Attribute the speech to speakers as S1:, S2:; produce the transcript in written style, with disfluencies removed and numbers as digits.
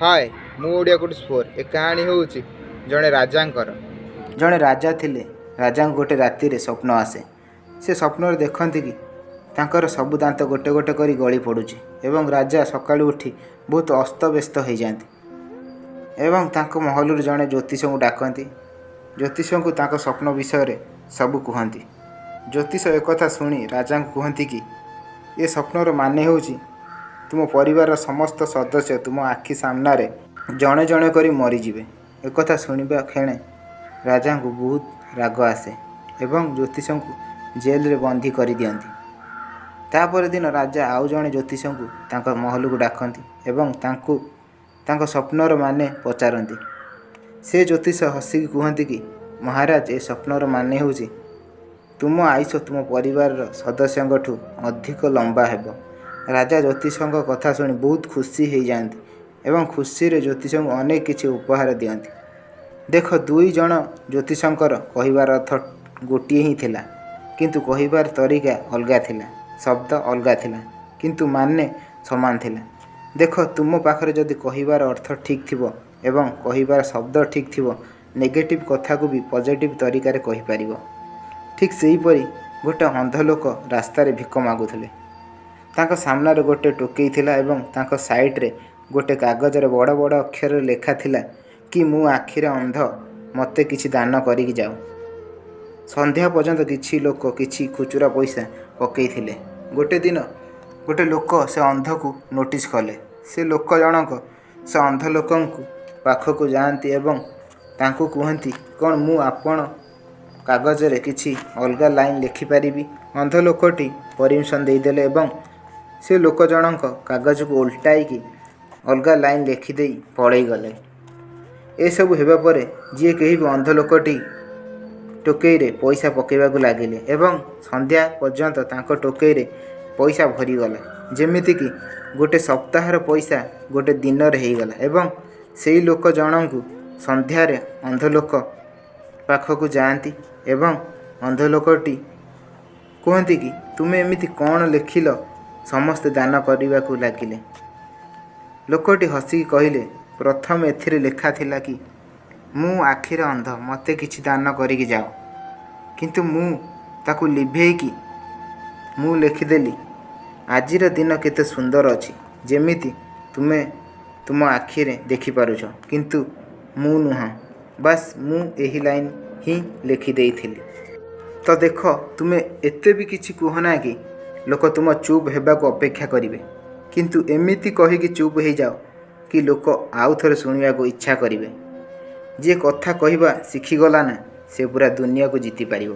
S1: ହାଏ, ମୁଁ ଓଡ଼ିଆ କୁଟୁସ୍ ଫୋର୍। ଏ କାହାଣୀ ହେଉଛି ଜଣେ ରାଜାଙ୍କର। ଜଣେ ରାଜା ଥିଲେ। ରାଜାଙ୍କୁ ଗୋଟେ ରାତିରେ ସ୍ୱପ୍ନ ଆସେ। ସେ ସ୍ୱପ୍ନରେ ଦେଖନ୍ତି କି ତାଙ୍କର ସବୁ ଦାନ୍ତ ଗୋଟେ ଗୋଟେ କରି ଗଳି ପଡ଼ୁଛି ଏବଂ ରାଜା ସକାଳୁ ଉଠି ବହୁତ ଅସ୍ତବ୍ୟସ୍ତ ହେଇଯାଆନ୍ତି ଏବଂ ତାଙ୍କ ମହଲରୁ ଜଣେ ଜ୍ୟୋତିଷଙ୍କୁ ଡାକନ୍ତି। ଜ୍ୟୋତିଷଙ୍କୁ ତାଙ୍କ ସ୍ୱପ୍ନ ବିଷୟରେ ସବୁ କୁହନ୍ତି। ଜ୍ୟୋତିଷ ଏକଥା ଶୁଣି ରାଜାଙ୍କୁ କୁହନ୍ତି କି ଏ ସ୍ୱପ୍ନର ମାନେ ହେଉଛି ତୁମ ପରିବାରର ସମସ୍ତ ସଦସ୍ୟ ତୁମ ଆଖି ସାମ୍ନାରେ ଜଣେ ଜଣେ କରି ମରିଯିବେ। ଏକଥା ଶୁଣିବା କ୍ଷଣେ ରାଜାଙ୍କୁ ବହୁତ ରାଗ ଆସେ ଏବଂ ଜ୍ୟୋତିଷଙ୍କୁ ଜେଲରେ ବନ୍ଦୀ କରିଦିଅନ୍ତି। ତାପର ଦିନ ରାଜା ଆଉ ଜଣେ ଜ୍ୟୋତିଷଙ୍କୁ ତାଙ୍କ ମହଲକୁ ଡାକନ୍ତି ଏବଂ ତାଙ୍କୁ ତାଙ୍କ ସ୍ୱପ୍ନର ମାନେ ପଚାରନ୍ତି। ସେ ଜ୍ୟୋତିଷ ହସିକି କୁହନ୍ତି କି ମହାରାଜ, ଏ ସ୍ୱପ୍ନର ମାନେ ହେଉଛି ତୁମ ଆୟୁଷ ତୁମ ପରିବାରର ସଦସ୍ୟଙ୍କଠୁ ଅଧିକ ଲମ୍ବା ହେବ। ରାଜା ଜ୍ୟୋତିଷଙ୍କ କଥା ଶୁଣି ବହୁତ ଖୁସି ହେଇଯାଆନ୍ତି ଏବଂ ଖୁସିରେ ଜ୍ୟୋତିଷଙ୍କୁ ଅନେକ କିଛି ଉପହାର ଦିଅନ୍ତି। ଦେଖ, ଦୁଇ ଜଣ ଜ୍ୟୋତିଷଙ୍କର କହିବାର ଅର୍ଥ ଗୋଟିଏ ହିଁ ଥିଲା, କିନ୍ତୁ କହିବାର ତରିକା ଅଲଗା ଥିଲା। ଶବ୍ଦ ଅଲଗା ଥିଲା, କିନ୍ତୁ ମାନେ ସମାନ ଥିଲା। ଦେଖ, ତୁମ ପାଖରେ ଯଦି କହିବାର ଅର୍ଥ ଠିକ୍ ଥିବ ଏବଂ କହିବାର ଶବ୍ଦ ଠିକ୍ ଥିବ, ନେଗେଟିଭ୍ କଥାକୁ ବି ପଜିଟିଭ୍ ତରିକାରେ କହିପାରିବ। ଠିକ୍ ସେହିପରି ଗୋଟେ ଅନ୍ଧ ଲୋକ ରାସ୍ତାରେ ଭିକ ମାଗୁଥିଲେ। ତାଙ୍କ ସାମ୍ନାରେ ଗୋଟେ ଟୋକେଇ ଥିଲା ଏବଂ ତାଙ୍କ ସାଇଡ଼୍ରେ ଗୋଟେ କାଗଜରେ ବଡ଼ ବଡ଼ ଅକ୍ଷରରେ ଲେଖା ଥିଲା କି ମୁଁ ଆଖିରେ ଅନ୍ଧ, ମୋତେ କିଛି ଦାନ କରିକି ଯାଅ। ସନ୍ଧ୍ୟା ପର୍ଯ୍ୟନ୍ତ କିଛି ଲୋକ କିଛି ଖୁଚୁରା ପଇସା ପକେଇଥିଲେ। ଗୋଟେ ଦିନ ଗୋଟେ ଲୋକ ସେ ଅନ୍ଧକୁ ନୋଟିସ୍ କଲେ। ସେ ଲୋକ ଜଣକ ସେ ଅନ୍ଧ ଲୋକଙ୍କୁ ପାଖକୁ ଯାଆନ୍ତି ଏବଂ ତାଙ୍କୁ କୁହନ୍ତି, କ'ଣ ମୁଁ ଆପଣ କାଗଜରେ କିଛି ଅଲଗା ଲାଇନ୍ ଲେଖିପାରିବି? ଅନ୍ଧ ଲୋକଟି ପରମିସନ୍ ଦେଇଦେଲେ ଏବଂ ସେ ଲୋକ ଜଣଙ୍କ କାଗଜକୁ ଓଲଟାଇକି ଅଲଗା ଲାଇନ୍ ଲେଖିଦେଇ ପଳେଇଗଲେ। ଏସବୁ ହେବା ପରେ ଯିଏ କେହି ବି ଅନ୍ଧ ଲୋକଟି ଟୋକେଇରେ ପଇସା ପକାଇବାକୁ ଲାଗିଲେ ଏବଂ ସନ୍ଧ୍ୟା ପର୍ଯ୍ୟନ୍ତ ତାଙ୍କ ଟୋକେଇରେ ପଇସା ଭରିଗଲା, ଯେମିତିକି ଗୋଟେ ସପ୍ତାହର ପଇସା ଗୋଟେ ଦିନରେ ହେଇଗଲା। ଏବଂ ସେଇ ଲୋକ ଜଣଙ୍କୁ ସନ୍ଧ୍ୟାରେ ଅନ୍ଧ ଲୋକ ପାଖକୁ ଯାଆନ୍ତି ଏବଂ ଅନ୍ଧ ଲୋକଟି କୁହନ୍ତି କି ତୁମେ ଏମିତି କ'ଣ ଲେଖିଲ, ସମସ୍ତେ ଦାନ କରିବାକୁ ଲାଗିଲେ? ଲୋକଟି ହସିକି କହିଲେ, ପ୍ରଥମେ ଏଥିରେ ଲେଖା ଥିଲା କି ମୁଁ ଆଖିରେ ଅନ୍ଧ, ମୋତେ କିଛି ଦାନ କରିକି ଯାଅ, କିନ୍ତୁ ମୁଁ ତାକୁ ଲିଭେଇକି ମୁଁ ଲେଖିଦେଲି ଆଜିର ଦିନ କେତେ ସୁନ୍ଦର ଅଛି, ଯେମିତି ତୁମେ ତୁମ ଆଖିରେ ଦେଖିପାରୁଛ କିନ୍ତୁ ମୁଁ ନୁହଁ। ବାସ୍, ମୁଁ ଏହି ଲାଇନ୍ ହିଁ ଲେଖିଦେଇଥିଲି। ତ ଦେଖ, ତୁମେ ଏତେ ବି କିଛି କୁହ ନା କି ଲୋକ ତୁମ ଚୁପ୍ ହେବାକୁ ଅପେକ୍ଷା କରିବେ, କିନ୍ତୁ ଏମିତି କହିକି ଚୁପ୍ ହେଇଯାଅ କି ଲୋକ ଆଉ ଥରେ ଶୁଣିବାକୁ ଇଚ୍ଛା କରିବେ। ଯିଏ କଥା କହିବା ଶିଖିଗଲା ନା, ସେ ପୁରା ଦୁନିଆକୁ ଜିତିପାରିବ।